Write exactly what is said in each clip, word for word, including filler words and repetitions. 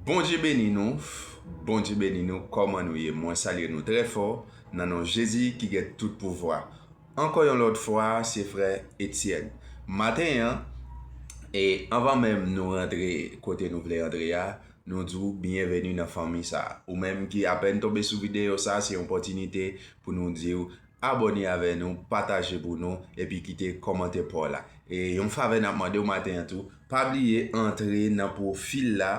Bondye beni nou, Bondye beni nou, kòman nou ye? Mwen salye nou trè fò, nan non Jezi ki gen tout pouvwa. Ankò yon lòt fwa, se frè Etienne. Maten an, e anvan menm nou rantre kote nou vle rantre a, nou di w byenveni nan fanmi sa a. Ou menm ki apèn tonbe sou videyo sa a, se yon opòtinite pou nou di w abòne avè nou, pataje pou nou, epi kite kòmantè pa w la. E yon favè n ap mande w maten an tou, pa bliye antre nan pwofil la,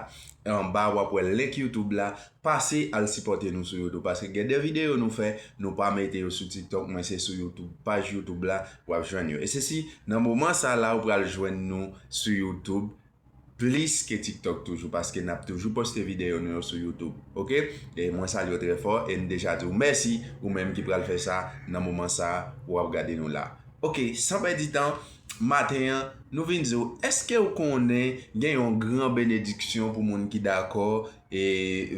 anba w ap wè link YouTube la, pase al sipòte nou sou YouTube, paske gen de videyo nou fè, nou pa mete yo sou TikTok, men se sou YouTube, paj YouTube la, w ap jwenn yo. E se si, nan moman sa la, ou pral jwenn nou sou YouTube, plis ke TikTok toujou, paske n ap toujou poste videyo nou yo sou YouTube, oke? E mwen salye w trè fò, e m deja di w mèsi, ou menm ki pral fè sa nan moman sa a, w ap gade nou la. Oke, san pèdi tan, maten an, nou vin di w, èske w konnen gen yon gran benediksyon pou moun ki dakò e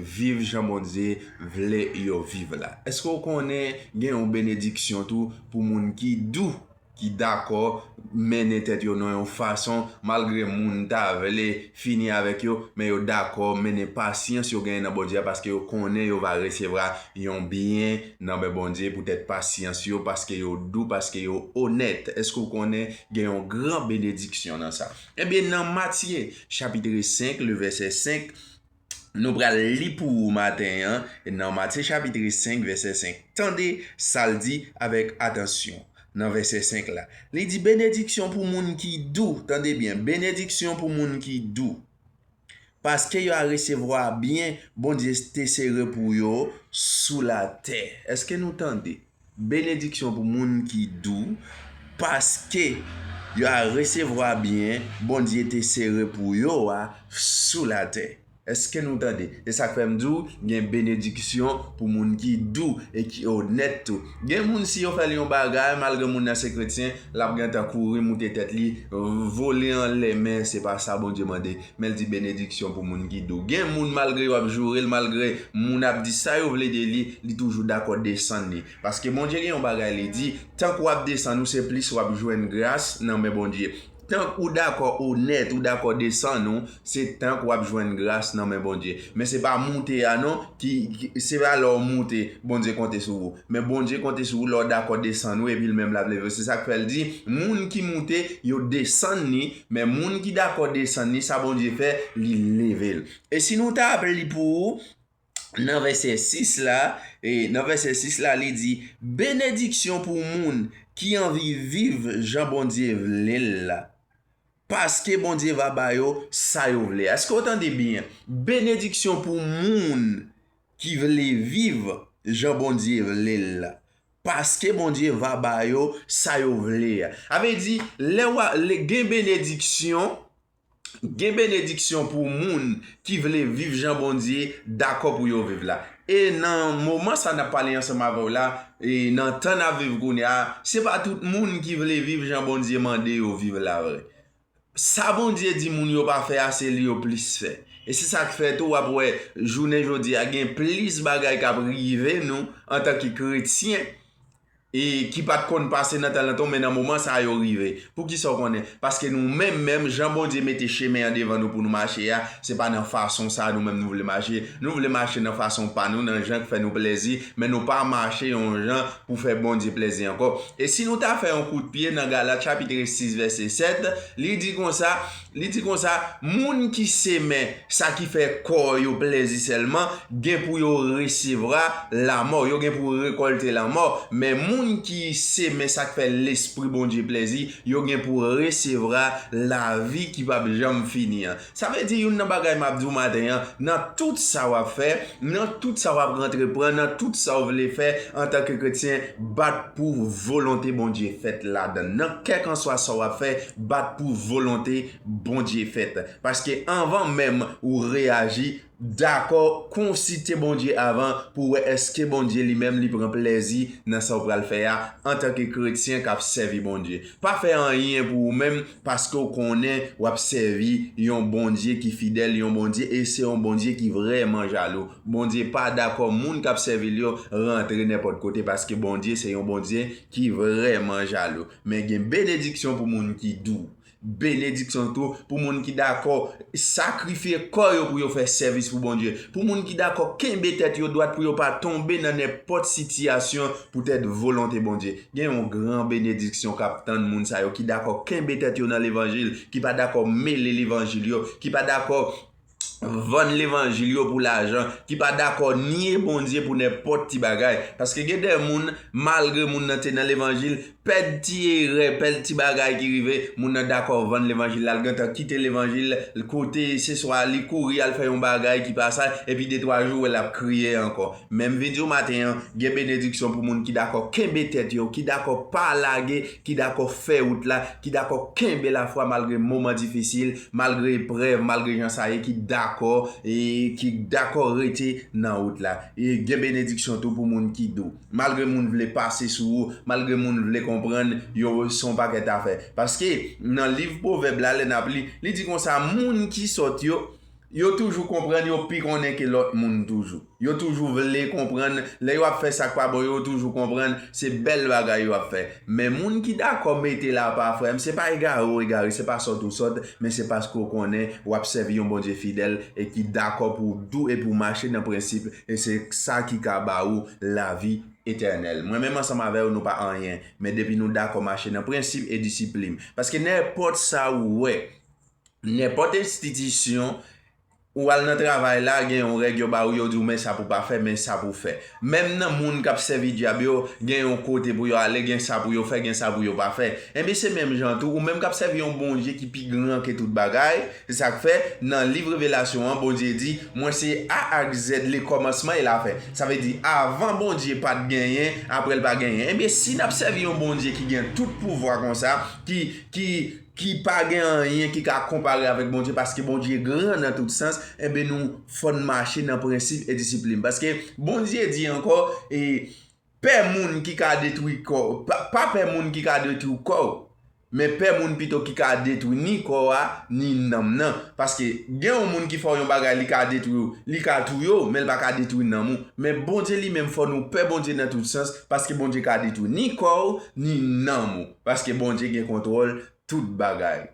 viv jan Bondye vle yo viv la? Èske w konnen gen yon benediksyon tou pou moun ki dou, ki dakò mennen tèt yo nan yon fason, malgre moun ta vle fini avèk yo, men yo dakò mennen pasyans yo genyen nan Bondye a, paske yo konnen yo va resevwa yon byen nan men Bondye poutèt pasyans yo, paske yo dou, paske yo onèt? Èske w konnen gen yon gran benediksyon nan sa? Ebyen, nan Matye, chapit senk, le vèsè senk, nou pral li pou ou maten an, nan Matye chapit senk, vèsè senk. Tande sa l di avèk atansyon nan vèsè senk la. Li di, benediksyon pou moun ki dou. Tande byen, benediksyon pou moun ki dou. Paske yo a resevwa byen Bondye te sere pou yo sou latè. Èske nou tande? Benediksyon pou moun ki dou, paske yo a resevwa byen Bondye te sere pou yo a sou latè. Èske nou tande? E sa k fè m di w, gen benediksyon pou moun ki dou e ki onèt tou. Gen moun, si yo fè l yon bagay, malgre moun nan se kretyen, l ap gentan kouri moute tèt li, vole anlè, men se pa sa Bondye mande. Men l di benediksyon pou moun ki dou. Gen moun, malgre yo ap joure l, malgre moun ap di sa yo vle de li, li toujou dakò desann li. Paske Bondye gen yon bagay li di, tank w ap desann ou, se plis w ap jwenn gras nan men Bondye. Tank ou dakò onèt, ou dakò desann ou, se tank w ap jwenn gras nan men Bondye. Men se pa moute a non, ki, ki se pa lè w moute, Bondye konte sou ou. Men Bondye konte sou ou lè w dakò desann ou, epi l menm l ap leve w. Se sa k fè l di, moun ki moute, yo desann li, men moun ki dakò desann li, sa Bondye fè, li leve l. E si nou ta ap li pou ou, nan vèsè sis la, e nan vèsè sis la, li di, benediksyon pou moun ki anvi viv jan Bondye vle l la. Paske Bondye va ba yo sa yo vle. Èske w tande byen? Benediksyon pou moun ki vle viv jan Bondye vle l la. Paske Bondye va ba yo sa yo vle a. Sa vle di, lè w a, lè gen benediksyon, gen benediksyon pou moun ki vle viv jan Bondye dakò pou yo viv la. E nan moman sa n ap pale ansanm avè w la, e nan tan n ap viv kounye a, se pa tout moun ki vle viv jan Bondye mande yo viv la vre. Sa Bondye di moun yo pa fè a, se li yo plis fè. E se sa k fè tou w ap wè jounen jodi a gen plis bagay k ap rive nou antanke kretyen, e ki pa t konn pase nan tan lontan, men nan moman sa a yo rive. Poukisa w konnen? Paske nou menm menm, jan Bondye mete chemen an devan nou pou nou mache a, se pa nan fason sa a nou menm nou vle mache. Nou vle mache nan fason pa nou, nan jan k fè nou plezi, men nou pa mache yon jan pou fè Bondye plezi ankò. E si nou ta fè yon kout pye nan Galat chapit sis vèsè sèt, li di konsa, li di konsa, moun ki semen sa ki fè kò yo plezi sèlman, gen pou yo resevwa lanmò, yo gen pou rekòlte lanmò. Men moun ki semen sa k fè Lespri Bondye plezi, yo gen pou resevwa lavi ki p ap janm fini an. Sa vle di, youn nan bagay m ap di w maten an, nan tout sa w ap fè, nan tout sa w ap antreprann, nan tout sa w vle fè antanke kretyen, bat pou volonte Bondye fèt ladan l. Nan kèlkanswa sa w ap fè, bat pou volonte Bondye fèt. Paske anvan menm ou reyaji, dakò, konsilte Bondye avan pou wè èske Bondye li menm li pran plezi nan sa w pral fè a antanke kretyen k ap sèvi Bondye. Pa fè anyen pou ou menm, paske w konnen w ap sèvi yon Bondye ki fidèl, yon Bondye, e se yon Bondye ki vrèman jalou. Bondye pa dakò moun k ap sèvi l yo rantre nenpòt kote, paske Bondye se yon Bondye ki vrèman jalou. Men gen benediksyon pou moun ki dou. benediksyon tou pou moun ki dakò sakrifye kò yo pou yo fè sèvis pou Bondye. Pou moun ki dakò kenbe tèt yo dwat pou yo pa tonbe nan nenpòt sitiyasyon poutèt volonte Bondye. Gen yon gran benediksyon k ap tann moun sa yo ki dakò kenbe tèt yo nan levanjil, ki pa dakò mele levanjil yo, ki pa dakò vann levanjil yo pou lajan, ki pa dakò nye Bondye pou nenpòt ti bagay. Paske gen de moun, malgre moun nan te nan levanjil, pèd ti erè, pèd ti bagay ki rive, moun nan dakò vann levanjil la, l gentan kite levanjil, l kote se swa li kouri al fè yon bagay ki pa sa, epi de twa jou, w wè l ap kriye ankò. Men m vin di w maten an, gen benediksyon pou moun ki dakò kenbe tèt yo, ki dakò pa lage, ki dakò fè wout la, ki dakò kenbe lafwa malgre moman difisil, malgre eprèv, malgre jan sa ye, ki dakò, e ki dakò rete nan wout la. E gen benediksyon tou pou moun ki dou. Malgre moun vle pase sou ou, malgre moun vle konprann, yo se yon pakèt afè. Paske nan liv Pwovèb la, lè n ap li, li di konsa, moun ki sòt yo, yo toujou konprann yo pi konnen ke lòt moun toujou. Yo toujou vle konprann, lè yo ap fè sa k pa bon yo, yo toujou konprann se bèl bagay yo ap fè. Men moun ki dakò mete l apa, frè m, se pa egare w egare, se pa sòt ou sòt, men se paske w konnen w ap sèvi yon Bondye fidèl e ki dakò pou w dou e pou w mache nan prensip, e se sa ki ka ba ou lavi etènèl. Mwen menm ansanm avè w, nou pa anyen, men depi nou dakò mache nan prensip e disiplin. Paske nenpòt sa ou wè, nenpòt enstitisyon, ou al nan travay la, gen yon règ yo ba ou, yo di w, men sa pou pa fè, men sa pou fè. Menm nan moun k ap sèvi dyab yo, gen yon kote pou yo ale, gen sa pou yo fè, gen sa pou yo pa fè. Enben, se menm jan tou, ou menm k ap sèvi yon Bondye ki pi gran ke tout bagay, se sa k fè, nan liv Revelasyon an, Bondye di, mwen se A ak Z, lekòmansman e lafen. Sa vle di, avan Bondye pa t genyen, apre l pa genyen. Enben, si n ap sèvi yon Bondye ki gen tout pouvwa konsa, ki, ki, ki pa gen anyen ki ka konpare avèk Bondye, paske Bondye gran nan tout sans, enben nou fò n mache nan prensip e disiplin. Paske Bondye di ankò, e, pè moun ki ka detwi kò, pa, pa pè moun ki ka detwi kò w, men pè moun pito ki ka detwi ni kò a, ni nanm nan. Paske gen yon moun ki fè w yon bagay, li ka detwi w, li ka touye w, men l pa ka detwi nanm ou. Men Bondye li menm fò nou pè Bondye nan tout sans, paske Bondye ka detwi ni kò w, ni nanm ou. Paske Bondye gen kontwòl tout bagay.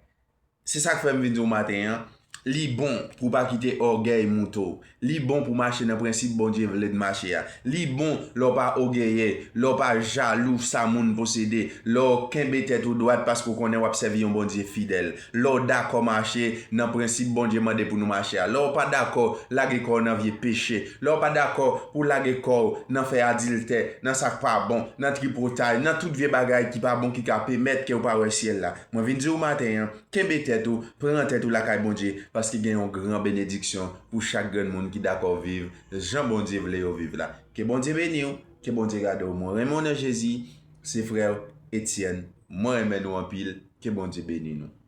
Se sa k fè m vin di w maten an, li bon pou w pa kite ògèy moute w. Li bon pou w mache nan prensip Bondye vle n mache a. Li bon lè w pa ògeye, lè w pa jalou sa moun posede, lè w kenbe tèt ou dwat paske w konnen w ap sèvi yon Bondye fidèl. Lè w dakò mache nan prensip Bondye mande pou nou mache a. Lè w pa dakò lage kò w nan vye peche. Lè w pa dakò pou w lage kò w nan fè adiltè, nan sa k pa bon, nan tripotay, nan tout vye bagay ki pa bon ki ka pèmèt ke w pa wè syèl la. Mwen vin di w maten an, kenbe tèt ou, pran tèt ou lakay Bondye, paske gen yon gran benediksyon pou chak grenn moun ki dakò viv jan Bondye vle yo viv la. Ke Bondye beni w, ke Bondye gade w. Mwen renmen w nan Jezi, se frè w Etienne. Mwen renmen nou anpil, ke Bondye beni nou.